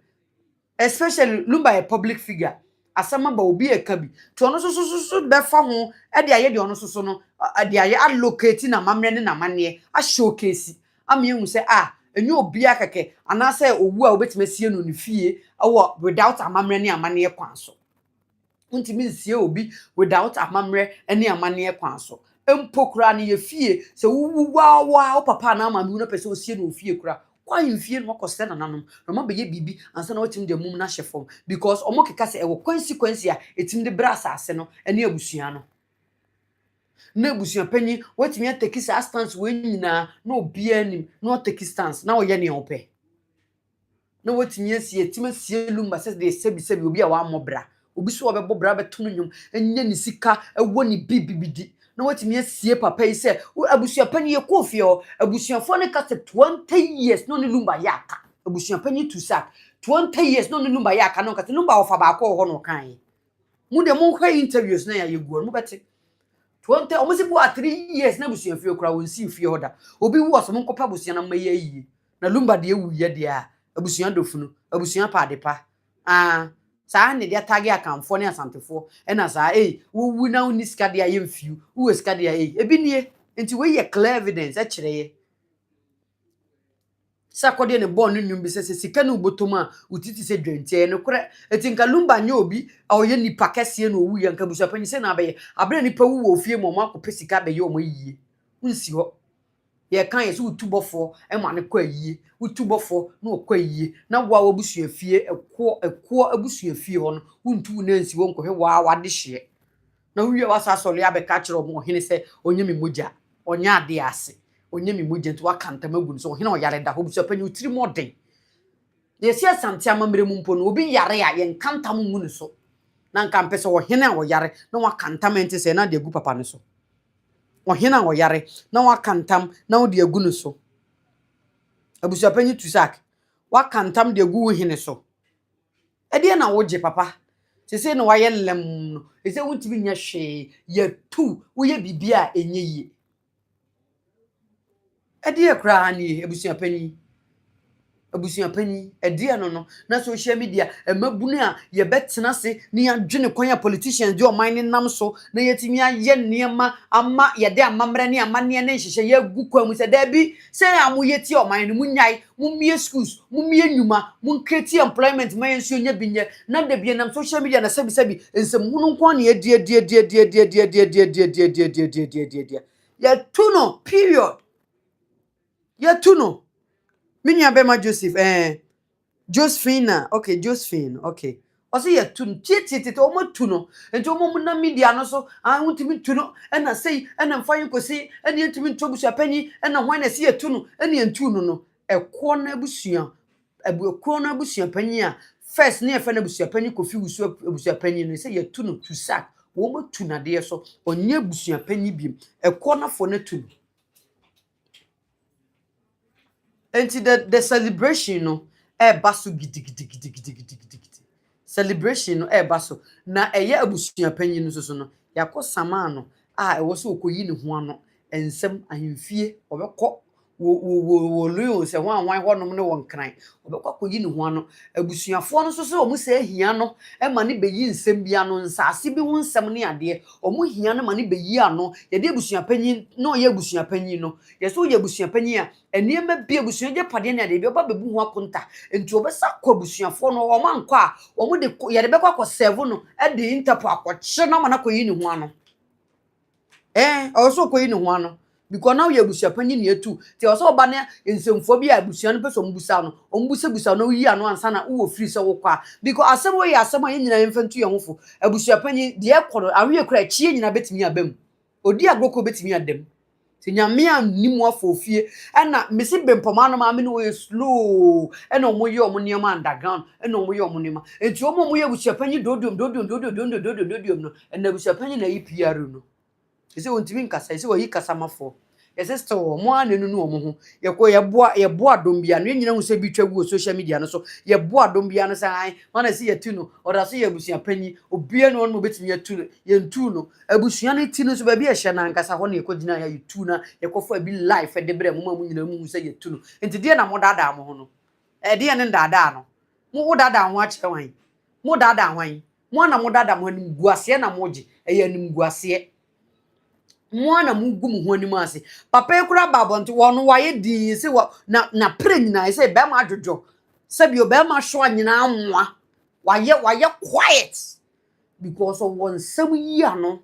especially Lumba yɛ public figure. Asɛm aba, obi ɛka bi nti ɔno nso so so bɛfa ho ɛde ayɛ deɛ ɔno nso so no ɛde ayɛ allocate n'amammerɛ ne n'amanneɛ ahyɛ ama ehu sɛ a ɛnyɛ obiara kɛkɛ anaasɛ owu a wobɛtumi asie no ne fie ɛwɔ without amammerɛ ne amanneɛ kwan so. Ntumi nsie obi without amammerɛ ne amanneɛ kwan so mpo koraa no yɛ fie sɛ wowu waa wo papa anaa maame wu na pɛ sɛ osie no wɔ fie koraa, kɔ ahemfie na wakɔsrɛ nananom na ɔma bɛyɛ biribi ansa na watumi de amum no ahyɛ fam, because ɔmo keka sɛ ɛwɔ consequence a ɛtumi de brɛ asase no ne abusua no. Na abusua panyin watumi atake saa stance wei nyinaa na obiara nim na ɔtake stance na ɔyɛ nea ɔpɛ. Na watumi asie, atumi asie Lumba sɛ deɛ sɛbisɛbi obi a wammɔ bra. Obi so a ɔbɛbɔ bra bɛto no nnwom, anya ne sika, ɛwɔ ne bibibidi. Na watumi asie papa yi sɛ abusuapanyin. Yɛkɔɔ fie hɔ, abusuafoɔ no ka sɛ 20 years na ɔne Lumba yɛ aka. Abusuapanyin tu sa 20 years na ɔne Lumba yɛ aka, na ɔka sɛ Lumba wɔfa baako wɔ hɔ na ɔkaeɛ. Mo deɛ, monhwɛ interviews na yɛayɛ gu hɔ no, mobɛte 20. Ɔmo sɛ bu a 3 years na abusua fie koraa wɔn si fie hɔ da. Obi wu ɔsɛ mo nkɔpɛ abusua na mma yɛ yie. Na Lumba deɛ, ewu yɛ deɛ a abusua dɔfunu, abusua paade pa. Aa, saa ne deɛ tage Akanfoɔ ne Asantefoɔ ɛna saa. Ei, wowu na wonni sika deɛ a, yɛmfiw. Wowɔ sika deɛ a, ei, ebi nie. Nti wei yɛ clear evidence ɛkyerɛ yɛ sɛ akɔdeɛ ne bɔɔl no nnwom bi sɛ sika ne wobɔtɔm a wotiti sɛ dwantiɛ. Nokorɛ, ɛti nka Lumba nyɛ obi a ɔyɛ nipa kɛseɛ na ɔwu yɛ. Nka abusuapanyin sɛ na abɛyɛ abere nipa wu wɔ ofie mu, ɔmo akɔpɛ sika abɛyɛ ɔmo yie. Nsi hɔ yɛka yɛ sɛ wotu bɔfoɔ ma ne kɔ ayie, wotu bɔfoɔ na ɔkɔ ayie, na woa w'abusua fie, ɛkoɔ ɛkoɔ abusua fie hɔ no, wontu wo nan nsi hɔ nkɔhwɛ waa wade hyeɛ na wowie, wasa asɔre abɛka kyerɛ ɔmo ɔhene sɛ ɔnyɛ me mogya, ɔnyɛ adeɛ ase, ɔnyɛ me mogya. Nti waka ntam agu no sɛ ɔhene a ɔyare da hɔ. Abusuapanyin, wo tirim ɔden. Yɛsi Asante amammerɛ mu mpo no, obi yare a, yɛnka ntam ngu ne so. Na nka mpɛ sɛ ɔhene a ɔyare na waka ntam ɛnte sɛ na de agu papa no so. Ɔhene a ɔyare na waka ntam na wode agu no so, abusuapanyin Tusak, waka ntam de agu wo hene so. Ɛdeɛ na wogye papa sese na wayɛ lɛm no ɛsɛ wontumi nyɛ hwee. Yɛtu woyɛ biribi a ɛnyɛ yie. Ɛdeɛ koraa nie, abusuapanyin, abusuapanyin, ɛdeɛ no na social media mmabunu a yɛbɛtena ase na yɛadwene kwan a politicians de ɔman ne nam so na yɛtumi ayɛ nneɛma ama yɛde amammerɛ ne amanneɛ ne nhyehyɛ yɛagu kwan mu sɛ daabi, sɛ a moyɛ tie ɔman no, munyae, mummie schools, mummie nnwuma, muncreate employment ma yɛn nso yɛnya bi nyɛ. Na da bi nam social media na sɛbisɛbi nsɛmhunu nko na yɛdi adi adi adi adi adi adi adi adi adi adi adi adi adi adi adi. Yɛtu no, period. Yɛtu no. Me nua bɛma Joseph, Josephine, okay, Josephine, okay. Ɔsɛ yɛtu no tietietie, wɔn atu no. Nti wɔn mu nam media no so ah, wɔntumi ntu no ɛna sei ɛna nfa yi nkosi ɛna yɛntumi ntu abusuapanyin ɛna hwan na ɛsi yɛtu no ɛna yɛntu no. Ɛkoɔ no abusua, ɛkoɔ no abusuapanyin a first ne yɛfɛ no abusuapanyin Kofi Wusu, abusuapanyin no sɛ yɛtu no to sack. Wɔn atu n'adeɛ so, ɔnyɛ abusuapanyin biem. Ɛkoɔ n'afɔ no atu no. Nti the celebration no ɛɛba so gidigidigidigidigidi. Celebration no ɛɛba so na ɛyɛ abusuapanyin no nso so no, yɛakɔ samaa no a ɛwɔ sɛ ɔkɔyi ne ho ano nsɛm ahemfie. Ɔbɛkɔ wɔ Leon sɛ wɔn a wɔn hɔnom ne wɔ Nkran, ɔbɛkɔ akɔyi ne ho ano. Abusuafoɔ no nso sɛ wɔn sɛ ahia no ma ne bɛyi nsɛm bi ano, nsaase bi ho nsɛm ne adeɛ. Wɔn hia no ma ne bɛyi ano. Yɛde abusuapanyin na ɔyɛ abusuapanyin no, yɛsɛ ɔyɛ abusuapanyin a, nneɛma bi, abusua agyapadeɛ ne adeɛ bi, ɔba bɛbu ho akonta. Nti ɔbɛsa kɔ abusuafoɔ no. Wɔn ankɔ a, wɔn de yɛde bɛkɔ akɔ serve no, ɛde Interpol akɔkye no ama no akɔyi ne ho ano. Ɔwɔ sɛ ɔkɔyi ne ho ano because now yɛ abusuapanyin na etu. Nti ɔwɔ sɛ ɔba ne nsɛmfoɔ bi a abusua no pɛ sɛ ɔmo busa no, ɔmo busabusa no, oyi ano ansa na wowɔ firi sɛ wokɔ a, because asɛm wɔ yɛ asɛm a yɛn nyinaa yɛmfa ntu yɛn ho fo. Abusuapanyin deɛ ɛkɔ no awie kora, akyie nyinaa bɛtumi aba mu, odi agorɔ kɔ bɛtumi ada mu sɛ Nyame anni mu afɔ fie. Ɛna mesi Bempɔma no maame no wɔyɛ slow, ɛna ɔmo yɛ ɔmo nneɛma underground, ɛna ɔmo yɛ ɔmo nneɛma. Nti ɔmo a ɔmo yɛ abusuapanyin dodiom dodiom dodiom dodiom dodiom dodiom no, ɛna abusuapanyin na ayi PR no ɛsɛ wɔntumi nkasa, ɛsɛ wɔyi kasamafoɔ. Yɛsɛ still ɔmo ara na enunu ɔmo ho. Yɛkɔ yɛboa dɔm bia no, yɛn nyinaa hu sɛ bi twa gu wɔ social media no so. Yɛboa dɔm bia no sɛ ayi wɔn na ɛsɛ yɛtu no, ɔda so yɛ abusuapanyin. Obiara ne wɔn mo betumi atu no, yɛntu no. Abusua no ti no nso, baabi a ɛhyɛ no ankasa hɔ na yɛkɔ gyina yɛ yɛtu na yɛkɔfa bi live ɛde brɛ mo ma mo nyinaa mo hu sɛ yɛtu no. Nti deɛ na mo daadaa mo ho no, ɛdeɛ ne ndaadaa no mo wo daadaa ho akyerɛ wɔn, mo daadaa hwan? Mo ana mo daadaa mo anim gu aseɛ na mo gye ɛyɛ anim gu aseɛ. Mo ana mo gu mo ho anim ase. Papa yi kora ba abɔnten, wɔn wayɛ dii sɛ wɔ na pere nyinaa sɛ bɛrima adwodwo, sɛbi bɛrima soa nyinaa mmoa. Wayɛ quiet because ɔwɔ nsɛm yi ano.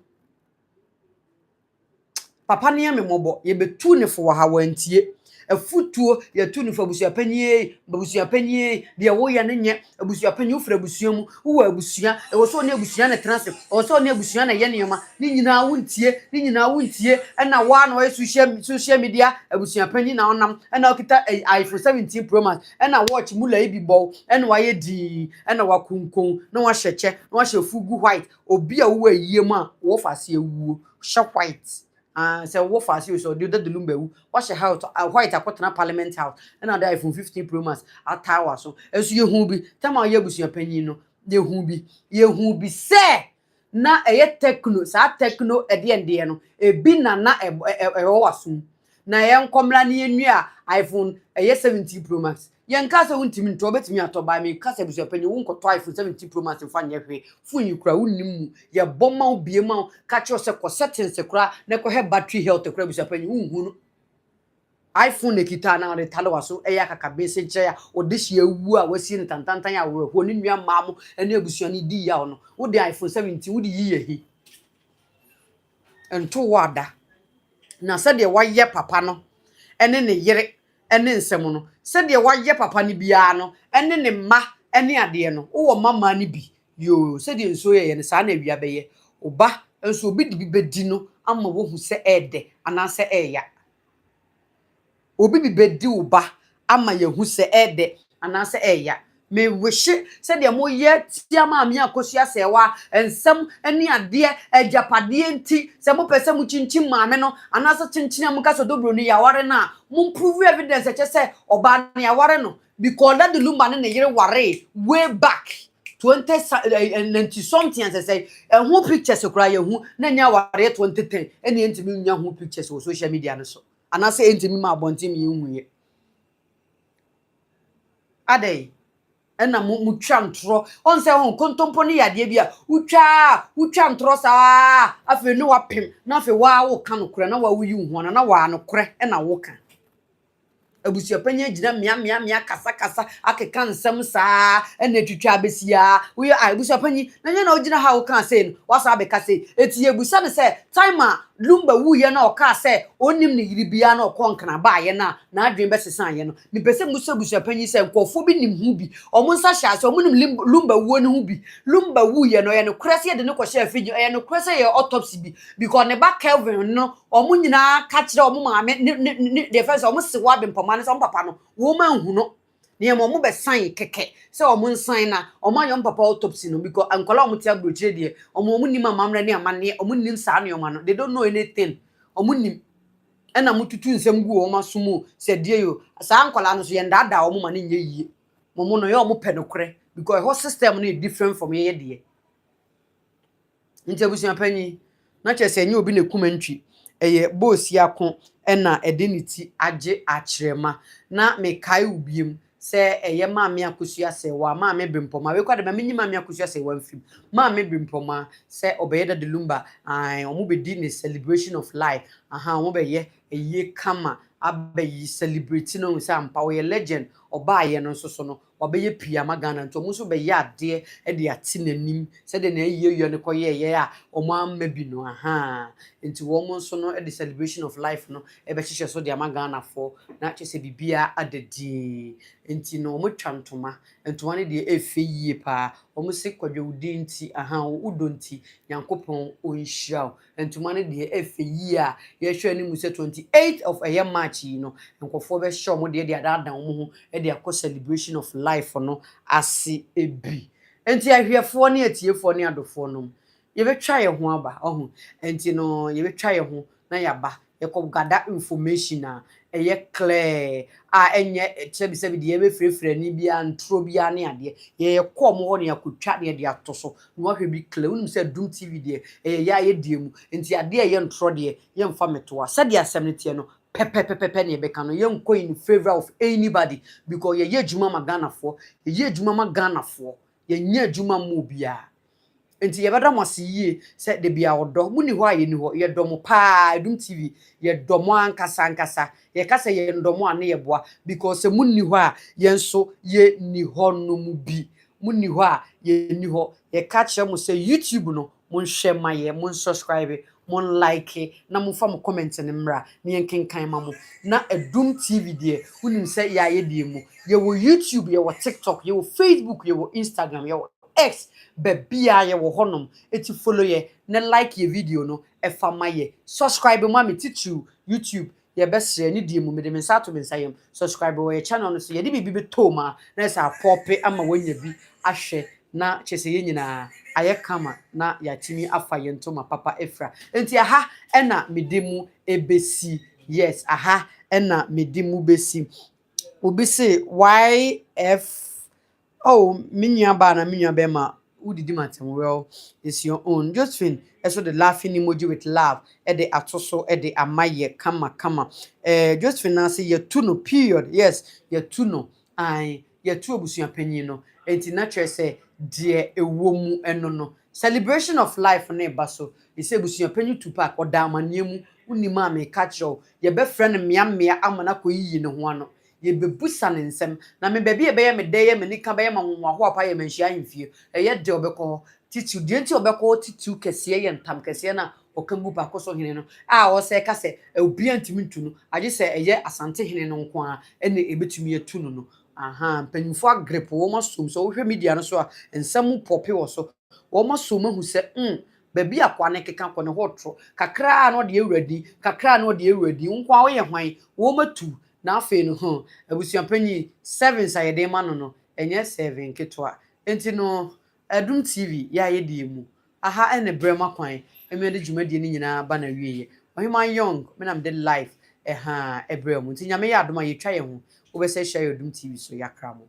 Papa ne yɛ me mmɔbɔ. Yɛbɛtu ne fo wɔ ha, wɔntie. Afutuo yɛtu no fo, abusuapanyin, abusuapanyin deɛ woyɛ no nyɛ. Abusuapanyin, wofiri abusua mu, wowɔ abusua, ɛwɔ sɛ ɔne abusua na tena ase, ɛwɔ sɛ ɔne abusua na ɛyɛ nneɛma. Ne nyinaa wontie, ne nyinaa wontie. Ɛna waa na ɔyɛ social media abusuapanyin na ɔnam ɛna ɔkita iPhone 17 Pro Max ɛna watch mula yi bi bɔw, ɛna wayɛ dii, ɛna wakunkun na wahyɛ kyɛ na wahyɛ fugu white. Obi a wowɔ ayie mu a wɔfa ase awuo hyɛ white, ah, sɛ wɔfa ase o, sɛ ɔde Daddy Lumba wu, wahyɛ house white akɔtena Parliament House, ɛna ɔde iPhone 15 Pro Max ataa wa so. Ɛnso yɛhu bi tɛm a ɔyɛ abusuapanyin no, yɛhu bi sɛ na ɛyɛ Tecno, saa Tecno ɛdeɛ ndeɛ no ebi na ɛwɔ w'asom na yɛn nkɔmla ne yɛn nua iPhone ɛyɛ 17 Pro Max. Yɛn ka sɛ wontumi ntɔ, wobɛtumi atɔ baa mi ka sɛ abusuapanyin, wonkɔtɔ iPhone 17 Pro Max mfa nyɛ hwee. Phone yi kura wonnim mu, yɛbɔ ma wo bie ma wo ka kyerɛ sɛ kɔ settings kora na kɔhwɛ battery health kora. Abusuapanyin, wonhu no iPhone ekita na ɔde tale wa so, ɛyɛ akakabe nkyɛn a ɔde hyia ewu a wasie no tantantan a awerɛhoɔ ne nua mmaa mo ne abusua no di yaw no. Wode iPhone 17 wode yi yɛ hi nto wɔ ada na sɛdeɛ wayɛ papa no ɛne ne yere ɛne nsɛm no, sɛdeɛ wayɛ papa no biara no ɛne ne mma ɛne adeɛ no, wowɔ mma mmaa no bi yoo, sɛdeɛ nsuo yɛyɛ no saa na awia bɛyɛ ɔba nso, obi de bi bɛdi no ama wohu sɛ ɛɛdɛ anaasɛ ɛɛya. Obi bi bɛdi wo ba ama yɛhu sɛ ɛɛdɛ anaasɛ ɛɛya. Mewehye sɛdeɛ moyɛ tia Maame Akosua Sɛwa nsɛm ne adeɛ agyapadeɛ nti, sɛ mopɛ sɛ mokyinkyim maame no anaasɛ kyenkyene a moka sɛ Ɔdɔbroni yɛaware no a, momprove evidence ɛkyɛ sɛ ɔbaa no yɛaware no, because Daddy Lumba ne ne yere waree way back 20 90 something. Ɛsɛ sɛ ɛho pictures koraa yɛhu na nyɛ awareɛ 2010, ɛne yɛntumi nya ho pictures wɔ social media no so anaasɛ ɛntumi ma abɔnten mi yɛnhu yɛ adɛn. Ɛna mo motwa ntorɔ ɔn sɛ ho nkontompo no yɛ adeɛ bi a wotwa ntorɔ saa, afei ne wapem na afei waa woka nokorɛ na waa woyi wo ho ana na waa nokorɛ ɛna woka. Abusuapanyin gyina mmea mmea mmea kasakasa akeka nsɛm saa ɛna atwitwa abesia woyɛ a. Abusuapanyin na nyɛ na wogyina ha a woka sei no, wasa abɛka sei. Eti yɛbusa no sɛ time a Lumba wuyɛ na ɔkaa sɛ onim ne yere biara na ɔkɔ nkran baayɛ no a n'adwene bɛsesa yɛ no, mepɛ sɛ musa abusuapanyin sɛ nkurɔfoɔ bi nim ho bi, ɔmo nsa hyɛ ase, ɔmo nim Lumba wuo no ho bi. Lumba wuyɛ no, ɔyɛ nokorɛ sɛ yɛde no kɔhyɛ afidie? Ɔyɛ nokorɛ sɛ yɛ autopsy bi? Because ne ba Kelvin no, ɔmo nyinaa ka kyerɛ ɔmo maame ne deɛ fɛn sɛ ɔmo se wɔ abempɔma no sɛ ɔmo papa no wɔn anhu no nneɛma, ɔmo bɛsan kɛkɛ sɛ ɔmo nsan na ɔmo ayɛ ɔmo papa autopsy no, because nkɔla a ɔmo te aburokyire deɛ, ɔmo nim amammerɛ ne amanneɛ, ɔmo nim saa nneɛma no, they don't know anything. Ɔmo nim ɛna mo tutu nsɛm gu wɔn aso mu sɛ deɛ yo saa nkɔla no so yɛn daadaa ɔmo ma ne nyɛ yie. Mo no yɛ ɔmo pɛ nokorɛ because ɛhɔ system no yɛ different from yɛyɛ deɛ. Nti abusua panyin na kyerɛ sɛ ɛnyɛ obi na ekum ntwi, ɛyɛ boosi ako ɛna ɛde ne ti agye akyerɛma. Na mekae wo biem sɛ ɛyɛ Maame Akosua Sɛwa, Maame Brempɔma wei kɔ de ma menyi Maame Akosua Sɛwa mfim Maame Brempɔma sɛ ɔbɛyɛ Daddy Lumba ae, ɔmo bɛdi ne celebration of life aha, ɔmo bɛyɛ ɛyie kama abɛyi celebrate no sɛ ampa ɔyɛ legend. Ɔbaayɛ no nso so no wabɛyɛ pii ama Ghana, nti ɔmo nso bɛyɛ adeɛ de ate n'anim sɛdeɛ na ɛyie yɛ no kɔyɛɛyɛ a ɔmo amma bi no aha. Nti wɔn nso no de celebration of life no ɛbɛhyehyɛ so de ama Ghanafoɔ na kyerɛ sɛ biribiara ada dii. Nti no wɔn atwa ntoma, ntoma no deɛ ɛfɛ yie paa. Wɔn se kwadwowudi nti aha wodɔ nti Nyankopɔn ɔnhyira wo. Ntoma no deɛ ɛfɛ yie a yɛhwɛ anim sɛ 28 of ɛyɛ March yi no, nkurɔfoɔ bɛhyɛ wɔn deɛ de adaadaa wɔn ho de akɔ celebration of life no ase ebi. Nti ahwɛfoɔ ne atiefoɔ ne adɔfoɔ nom, yɛbɛtwa yɛn ho aba ɔho. Nti no yɛbɛtwa yɛn ho na yɛaba yɛkɔ gather information a ɛyɛ clear a ɛnyɛ sɛbisɛbi deɛ yɛbɛfirafira ani biara, ntoro biara ne adeɛ. Yɛyɛ kɔɔ mo hɔ ne yɛakɔtwa ne yɛde ato so na wahwɛ bi clear. Wonim sɛ Dum TV deɛ ɛyɛ yɛ a yɛdie mu, nti adeɛ a ɛyɛ ntorɔ deɛ yɛmfa mmɛtoa. Sɛdeɛ asɛm no teɛ no pɛpɛpɛpɛ ne yɛbɛka no. Yɛnkɔ in favour of anybody because yɛyɛ adwuma ma Ghanafoɔ, yɛyɛ adwuma ma Ghanafoɔ, yɛnyɛ adwuma ma obiara. Nti yɛbɛda mo ase yie sɛ de bia ɔdɔ mo ni hɔ a yɛni hɔ. Yɛdɔ mo paa. Adum TV, yɛdɔ mo ankasa ankasa. Yɛka sɛ yɛndɔ mo a ne yɛboa, because sɛ mo nni hɔ a yɛn nso yɛnni hɔ no mu bi. Mo nni hɔ a yɛnni hɔ. Yɛka kyerɛ mo sɛ YouTube no, monhwɛ ma yɛ, mon subscribe. Mo like na momfa mo comment no mmra na yɛnkenkan ma mo. Na Adum TV deɛ, wonim sɛ yɛayɛ deɛ mu. Yɛwɔ YouTube, yɛwɔ TikTok, yɛwɔ Facebook, yɛwɔ Instagram, yɛwɔ X, baabiara yɛwɔ hɔnom. Eti follow yɛ na like yɛ video no ɛfa ma yɛ. Subscribe ma me titiriw YouTube, yɛbɛsrɛ ne die mu, mede me nsa ato me nsa yam. Subscribe wɔ yɛ channel no so, yɛde biribi bɛtɔ mu a na ɛsɛ apɔpe ama woanya bi ahwɛ, na kyerɛ sɛ yɛn nyinaa ayɛ kama na yɛatumi afa yɛn ntoma papa afira. Nti aha ɛna mede mu ebesi. Yes, aha ɛna mede mu besi. Obi se yf, oh, me nua baa na me nua bɛrima wodidi matem. Well, it's your own. Josephine ɛso de laughing emoji with love ɛde ato so ɛde ama yɛ kama kama. Josephine na se yɛtu no, period. Yes, yɛtu no, ae, yɛtu abusuapanyin no. Enti na kyerɛ sɛ deɛ ɛwɔ mu ɛno no, celebration of life ne ba so. Ɛsɛ abusuapanyin Tupac ɔda amanneɛ mu. Wonim a meka kyerɛ wo, yɛbɛfrɛ no mmeammea ama no akɔyiyi ne ho ano. Yɛbɛbusa ne nsɛm na me baabi a ɛbɛyɛ me dɛ, yɛ me nika, bɛyɛ ma ahoahoa pa yɛ Manhyia ahemfie. Ɛyɛ deɛ ɔbɛkɔ hɔ titiw deɛ, nti ɔbɛkɔ hɔ titiw kɛseɛ yɛ ntam kɛseɛ no a ɔka gu baako so hene no a ɔsɛ ka sɛ obiara ntumi ntu no, agye sɛ ɛyɛ Asante hene no nko ara ɛna ɛbɛtumi atu no. Aha mpanyinfoɔ agrepo wɔn asom sɛ wohwɛ media no so a, nsɛm pɔpe wɔ so. Wɔn asom ahu sɛ baabi akoa ne keka kɔ ne hɔ toro kakraa na ɔde ewura di, kakraa na ɔde ewura di nko a ɔyɛ hwan wɔn atu. Na afei no ho abusuapanyin sevens a yɛde ma no, ɛnyɛ seven ketewa. Nti no Adum TV yɛ a yɛdi mu aha ɛna brɛ ma kwan ɛmɛ de dwumadie no nyinaa ba na wie. Ɔheman Young, me nam de live ɛha ɛbrɛ mu. Nti Nyame yɛ adom a, yɛtwa yɛn ho, wobɛsɛ hyia yɛ Adum TV so. Yɛakra mo.